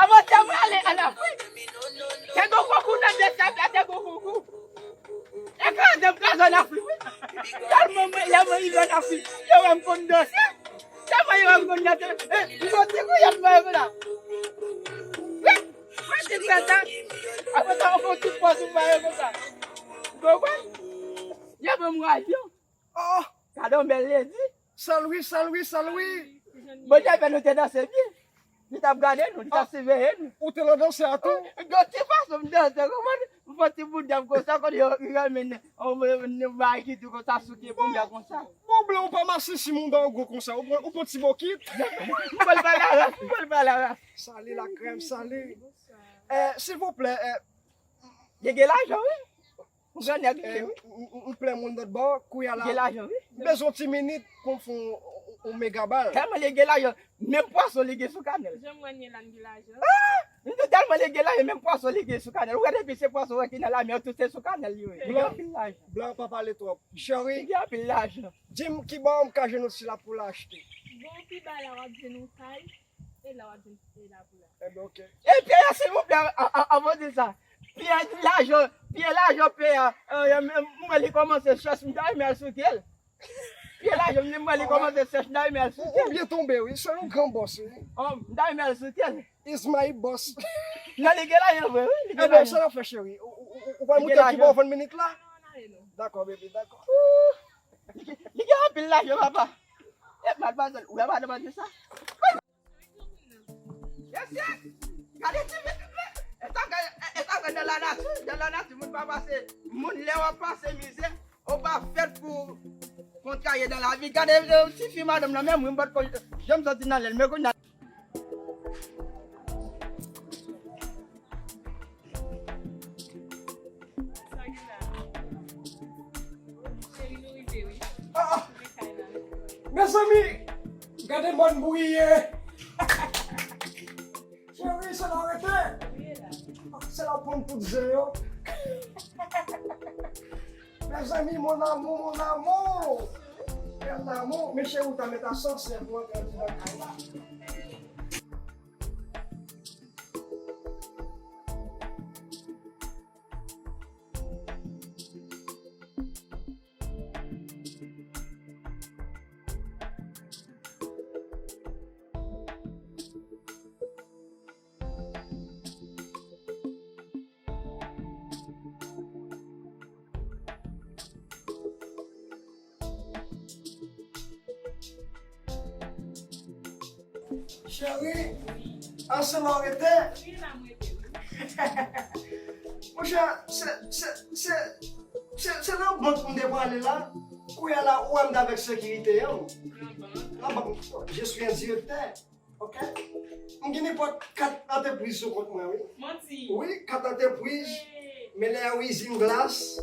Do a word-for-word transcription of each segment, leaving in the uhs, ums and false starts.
Avantè mwen ale ann Afrik. Te gon koukou nan de sab la, te gon koukou. E kraze m kraze ann Afrik, wi. Tèlman mwen, lè mwen rive ann Afrik, yo wè m konn danse. Tèlman yo wè m konn danse, e, m soti kou y ap mwen konsa. Wi, mwen te fè sa. Apre sa, yo fè yon ti pòz sou mwen konsa. Ou konprann? Yo ban m radyo. Oh! Gade yon bèl ledi. Salwi, salwi, salwi. Bondye fè nou te danse byen. Li t ap gade nou, li t ap siveye nou. Ou te nan danse a tou? Yon ti fason m danse, konprann? M fè ti bout dam konsa, kote yo renmen yon bagay ki di konsa, souke bounda konsa. Bon, blan, ou pa masisi moun dan gwo konsa, ou pran, ou pran ti bokit. M pral pale a ras, m pral pale a ras. Sali la crème, sali. Eh, silvouplè, eh, Li gen lajan, wi. Yon gran nèg li ye, wi. M, m, m plen moun lòt bò, kounye a la. Li gen lajan, wi. M bezwen ti minit pou m fè yon, yon, yon mega bal. Tèlman li gen lajan, menm pwason li gen sou kanèl. Jan m wè Nielan gen lajan. Ah! M di tèlman li gen lajan, menm pwason li gen sou kanèl. Ou wè depi se pwason wè ki nan lamè, tout se sou kanèl li ye. Li gen anpil lajan. Blan, pa pale twòp. Cheri, li gen anpil lajan. Di m ki bò m ka jwenn yon ti lapou la achte. Bon, pi ba la w ap jwenn yon kay. E la w ap jwenn, e la pou la. Enben, ok. E Pierre, silvouplè, a, a, avan de sa, Pierre lajan, Pierre lajan, Pierre, eh, m, m, mwen li kòmanse chèch, m ta renmen al souke l. Pierre lajan, m, mwen li kòmanse chèch, m ta renmen al souke l. Ou byen tonbe, wi. Se yon gran bòs, wi. Oh, m ta renmen al souke l. Is my boss. Non, li gen lajan vre, wi. Li gen lajan. Enben, sa n ap fè, cheri? Ou, ou, ou, ou pral montre ki bò w vann minit la? Non, non, non. Dakò, baby, dakò. Li gen, li gen anpil lajan, papa. E, madmwazèl, ou wè madmwazèl sa? Mesye, gade ti pitit la. E sa gen, e sa gen nan lanati, nan lanati, moun pa pase, moun lè w ap pase mizè, ou pa fèt pou kontraye nan lavi. Gade, e, tifi madanm nan, menm wi, m pa t konn, jan m soti nan lè l, men kounye a. Ah, ah. Mezanmi, gade mòn bouyi ye. Cheri, se la w rete? Se la w pran tout zen yo. Mezanmi, mon amour, mon amour. Mon amour, men cheri, ou ta met asansè pou antre andidan kay la. Cheri, an se la w rete? Wi, la m rete, wi. Monchè, se, se, se, se, se nan bank m te prale la. Kounye a la, ou wè m t avèk sekirite an. Nan bank? Nan bank. Je suis un directeur. Ok? M gen nenpòt kat antrepriz sou kont mwen, wi. Manti. Wi, kat antrepriz. Hey. Meler Usine Glace.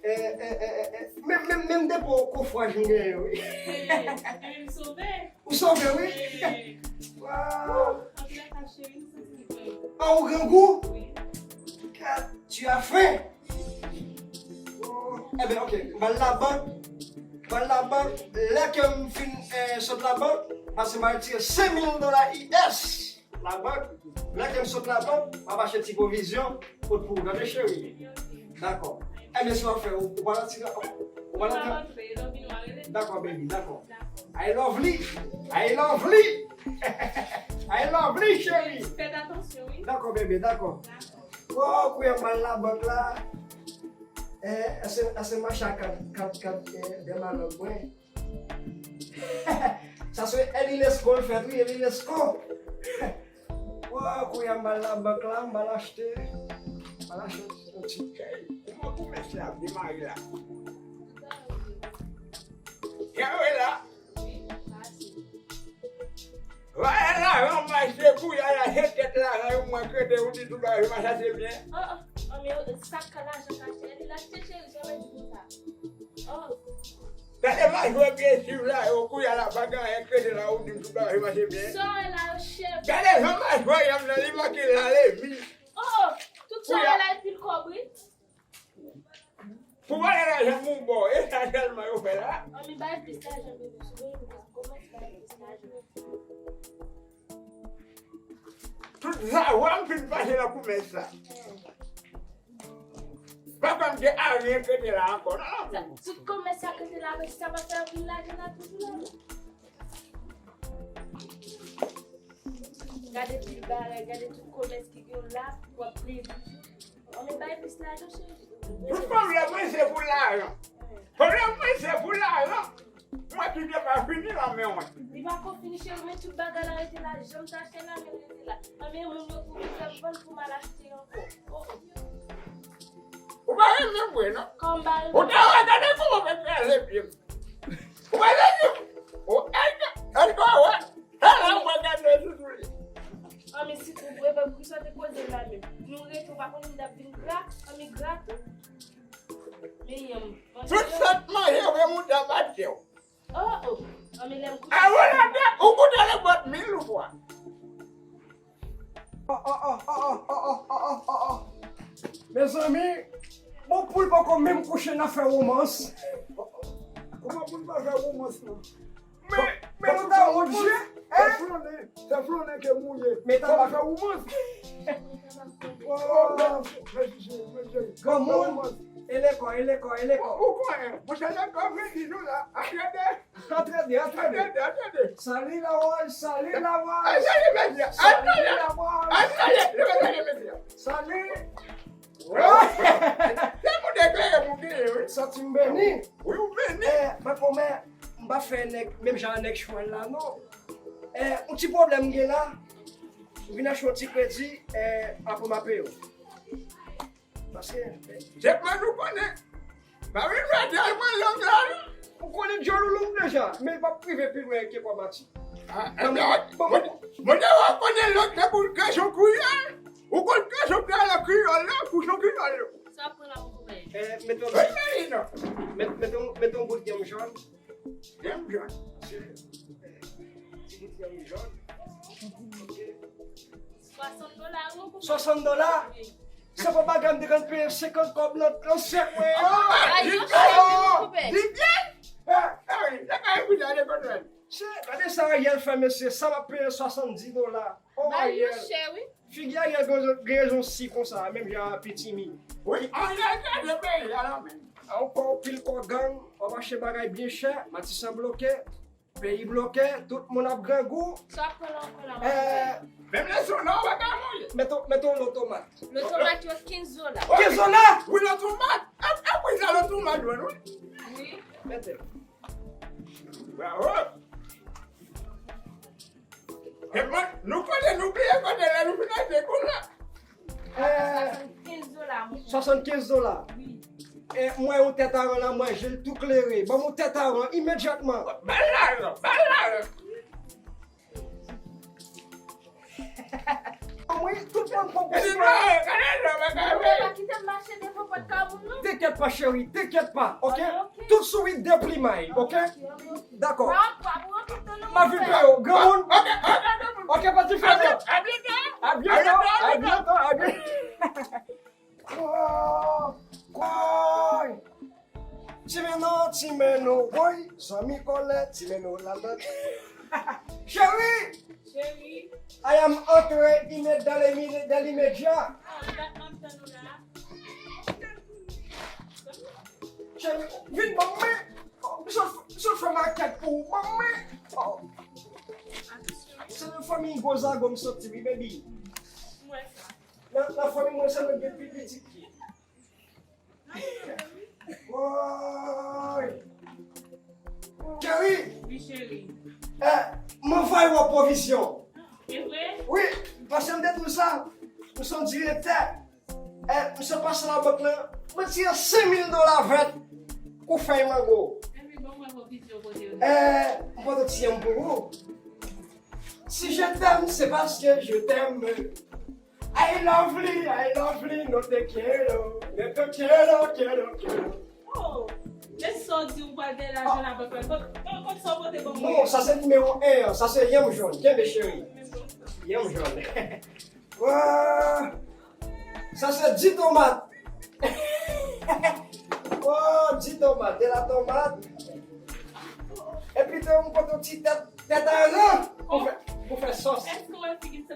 Eh, eh, eh, eh, eh. Menm, menm, menm depo kofraj m genyen, wi. Hey, epi m sove. Ou sove, wi. Hey. Wow. Anpil atak cheri, m santi m fre. Ah, ou grangou? Wi. Kat, tu as faim? Oh, enben, ok, m al labank. M al labank. Lè ke m fin, eh, sot labank, paske m al tire senk mil dola U S labank. Lè ke m sot labank, m ap achte ti pwovizyon kot pou ou, tande, cheri? Dakò. Enben, si w ap fè, ou, ou pa nan ti, ou pa nan. Dakò, baby, dakò. I love li. I love li. I love li, cheri. Fè atansyon, wi. Dakò, baby, dakò. Dakò. Oh, kounye a m al labank la. Eh, èske, èske mache a kat, kat, kat, eh, de malòg mwen? Sa se Elinesco l fèt, wi, Elinesco. Oh, kounye a m al labank la, m al achte, m al achte yon ti kèy. Kòman pou mesye ap demare la? Kèy la. Vwala lajan mache, kounye a la, se tèt lajan yo mwen krede, ou di tout bagay yo mache ase byen. Oh, oh, oh, men sa k lajan kache, li lache cheri, sa vle di konsa. Oh. Gade majwè byen swiv la, yo kounye a la, pa gen anyen krede la, ou di m tout bagay yo mache byen. Sa w wè la yo chèf. Gade jan majwè y ap nan li manke lale mi. Oh, oh, tout sa w wè la epi l kòb wi. Pou vòlè lajan moun ba w, e sa sèlman yo fè la? Ann bay plis lajan, bebe, sou bebe, kòmanse bay plis lajan. Zawa m fin pase nan komès sa. Papa m gen ayen k rete la ankò, non, non. Tout komès sa k rete la, men sa pa fè anpil lajan la toujou la, non. Gade pil bagay, gade tout komès ki gen la, w ap plede. Ann men bay plis lajan, cheri. Tout pwoblèm mwen se pou lajan. Pwoblèm mwen se pou lajan. Mwen ki te pa fini la, men mwen. Li pa ko fini, cheri, men tout bagay la rete la, janm ta chè la, men rete la. Ann men moun yo pou vin fè m vann pou m al achte ankò. Oh, oh. Ou pa renmen m vre, non? Kòm ba. Ou ta wè, gade kòman w fè kraze pye m. Ou pa renmen m. Ou, èske, èske w wè? Ala mwen gade sou tou li. Anmi, si ou vre, ban poukisa te koze m la menm? Nou rete, ou pa konnen m t ap vin gra, anmi, gra tou. Men yanm. Tout sòt manje vre mouda pa tchè w. Oh, oh. Anmi, lè m kouche. A, ou la tèt, ou koute le bòt mil fwa. Oh, oh, oh, oh, oh, oh, oh, oh, oh, oh. Mezanmi, bon, poul poko menm kouche, n ap fè womans. Kòman poul pa fè womans, non? Men, men nou ta wont je, hein? Tèflonnen, tèflonnen ke mouye. Men ta pa fè womans. Oh, mèsi, mèsi, mèsi. Granmoun, e lekò, e lekò, e lekò. Ou, ou konnen, monchè, lekò vre di nou la. Atrede. Atrede, atrede. Atrede, atrede. Salut, Lawòl, salut, Lawòl. Atrede, mesye. Salut, Lawòl. Atrede, atrede, mesye. Salut. Wow. Se pou deklare pou genyen, wi. Santi m beni. Wi, ou beni. Eh, mwen kòmè, m pa fè nèg, menm jan nèg chwal la, non. Eh, yon ti pwoblèm m gen la. M vin achte yon ti kredi, eh, apre m ap peye w. Paske, se pa nou konnen. Pa vin fè dèy mwen lang la, non. Ou konnen djòl ou long deja, men l p ap rive pi lwen ke kòmati. Ah, ebyen, mwen, mwen te wè konnen lòt te pou l kase yon kriyòl. Ou konn kase yon kriyòl la, kriyòl la, pou son kriyòl yo. Sa pran la pou koupe. Eh, mete yon, mete, mete yon, mete yon bout yanm jòn. Yanm jòn. Ti bout yanm jòn. Ok. Swasant dola, wi. Swasant dola? Wi. Se pa bagay m te konn peye senkant kòb nan, nan sèk mwen an. Ah, yo chè, wi, nou koupe. Di byen. Ah, ah wi, se pa yon kou dale konn wè. Se, gade sa Ariel fè, mesye, sa m ap peye swasanndis dola. Oh, Ariel. Ba yo chè, wi. Figi Ariel gen, gen rezon si konsa, menm jan a pitimi. Wi, Ariel gade peyi a la menm. Ankò pil kò gang, w ap achte bagay byen chè, Matisan bloke. Peyi bloke, tout moun ap grangou. Sa ap pran la, pran la. Eh, menm leson nan, w pa ka mouye. Mete, mete yon lo tomat. Lo tomat yo kenz dola. Kenz dola? Wi, lo tomat. Ap, ap, wi, sa lo tomat, wi. Wi. Mete. Bravo. E mwen, nou konnen, nou bliye kote lè nou fin achte kounye a. Eh, swasannkenz dola, monchè. Swasannkenz dola. Wi. E mwen, yon tèt aran la, mwen, je l tou klere. Ban m yon tèt aran, imedyatman. Ba l lajan, ba l lajan. Mwen, tout moun konprann. Gade non, gade non, gade. Ou pa kite m mache devan pòt kay moun, non? Tenkèt pa, cheri, tenkèt pa, ok? Ok, ok. Tout sou wi deplimay, ok? Ok, ok. Dakò. M ap vin peye w, granmoun. Ok, ok, ok. Ok, pa ti frè. A byento. A byento, a byento, a byento. Woy, woy. Ti men non, ti men non, woy. Zanmi kòlè, ti men non, ladan. Cheri. Cheri. I am entre dans les, dans l'immédiat. Ah, dat m ap tann ou la. Cheri, vin ban mwen. Oh, m sot, m sot fè makèt pou ou. Ban mwen. Oh. Se nan fanmi gwo zago m soti, wi, baby. Nan, nan fanmi mwen, se mwen ki gen pi pitit li. Woy! Cheri! Wi, cheri. Eh, mwen voye w pwovizyon. E vre? Wi, paske m te di w sa. M se yon direktè. Eh, misye pase nan bank lan, mwen tire senk mil dola vèt kou fèy mango. Epi bon, mwen pwovizyon kote yo. Eh, m pote ti yanm pou ou. Si je t'aime, c'est parce que je t'aime. I love you, I love you, no te quiero, no te quiero, quiero, quiero. Oh, men sa w di ou pral gen lajan nan bank lan. Kot, kot, kot sa w pote ban mwen? Non, sa se nimewo en an, sa se yanm jòn. Kenbe cheri. Yanm jòn. Wa! Sa se di tomat. Wa, di tomat, de la tomat. Epi tou, m pote yon ti tèt, tèt aran pou fè, pou fè sòs. Èske w wè figi m?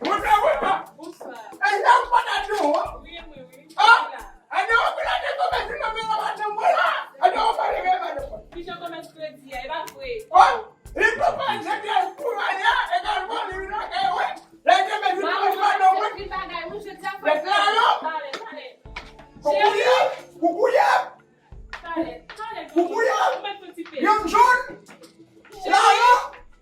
Mwen pa wè pa. Bonswa. E jan m konn ap di w, an? Wi, wi, wi. Ah! Ane w vin ane kòmès nan men nan madanm mwen la. Ane w pale men madanm mwen. Kijan kòmès kredi a, e pa vre. Oh! Li papa nèg la pou ane a, egalman li vin lakay mwen. Lè te men vin kòmès madanm mwen. Bagay, wi, jodi a fè. Pale, pale. Koukouye, koukouye. Talè, talè, Koukouye! Mwen fè ti pe. Yon jòn! Cheri! Lalo!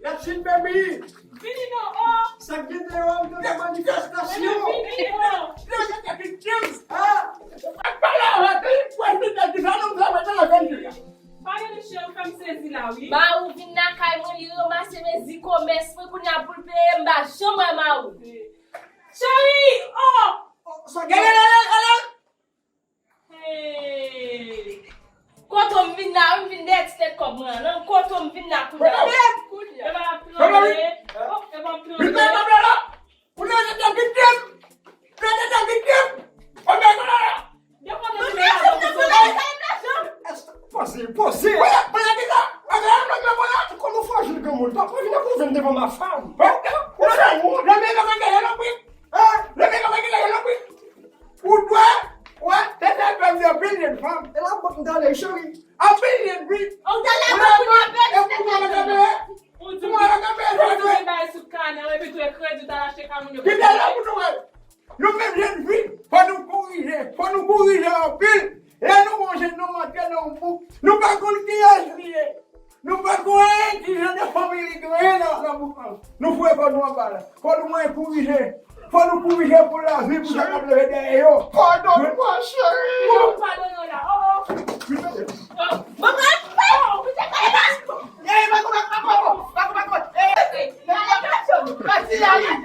La Chine baby! Vini non, oh! Sa k gen deyò a, m te fè manifestasyon! Vini, oh! Yo, yo, yo, yo, yo! Ah! Ak pale avèk li, pou esplike ki sa nou fè mwen nan fè m di a. Pale nou cheri, ou fè m sezi la, wi. Mari w vin lakay mwen, li ranmase mezi kòmès mwen, kounye a pou l peye m, m pa janm wè mari w. Cheri! Oh! Sa k gen? Gade, gade, gade! Hey! Kote m vin la, m vin dèyè ti tèt kòb mwen an, non? Kote m vin la kounye a? Kounye a. Yo pa ap trole. Oh, yo pa ap trole. Vin la, vin la. Kounye a, yo te kite m. Yo te kite m. Oh, men, kounye a. Yo konnen se la. Poze, poze. Kounye a, kounye a, ki sa? Kounye a, kounye a, kounye a. Kote w fò jwenn granmoun? Papa, vin ap pran devan ma fam. Ou fè wont. Lè men yo pa gen yon lòt. Hein? Lè men yo pa gen yon lòt. Ou dwe, wè, te fè pèm de anpil jèn fanm. E la bank m t ale, cheri. Anpil jèn fi. Ou t al la bank pou n apèl, e pou mwen, mwen, mwen, mwen. Ou di mwen, mwen, mwen, mwen, mwen. Bay sou kanè, epi tou e kredi, ou t al achte kay moun yo. Kite la pou nou wè. Nou menm jèn fi, fò nou korije, fò nou korije anpil. Lè nou wè yon jèn nonm antre nan yon bouk, nou pa konn kiyès li ye. Nou pa konn ki jan de fanmi li genyen nan, nan bouk lan. Nou foure kò nou anba la. Fò nou mwen korije. Fò nou korije pou lavi, pou sa k ap leve dèyè yo. Padone mwen, cheri. Padone la. Oh, oh. Bon, bon, bon, bon, bon, bon, bon. Ey, bako, bako, bako, bako, bako. Ey, ey, ey, ey, ey, ey, ey.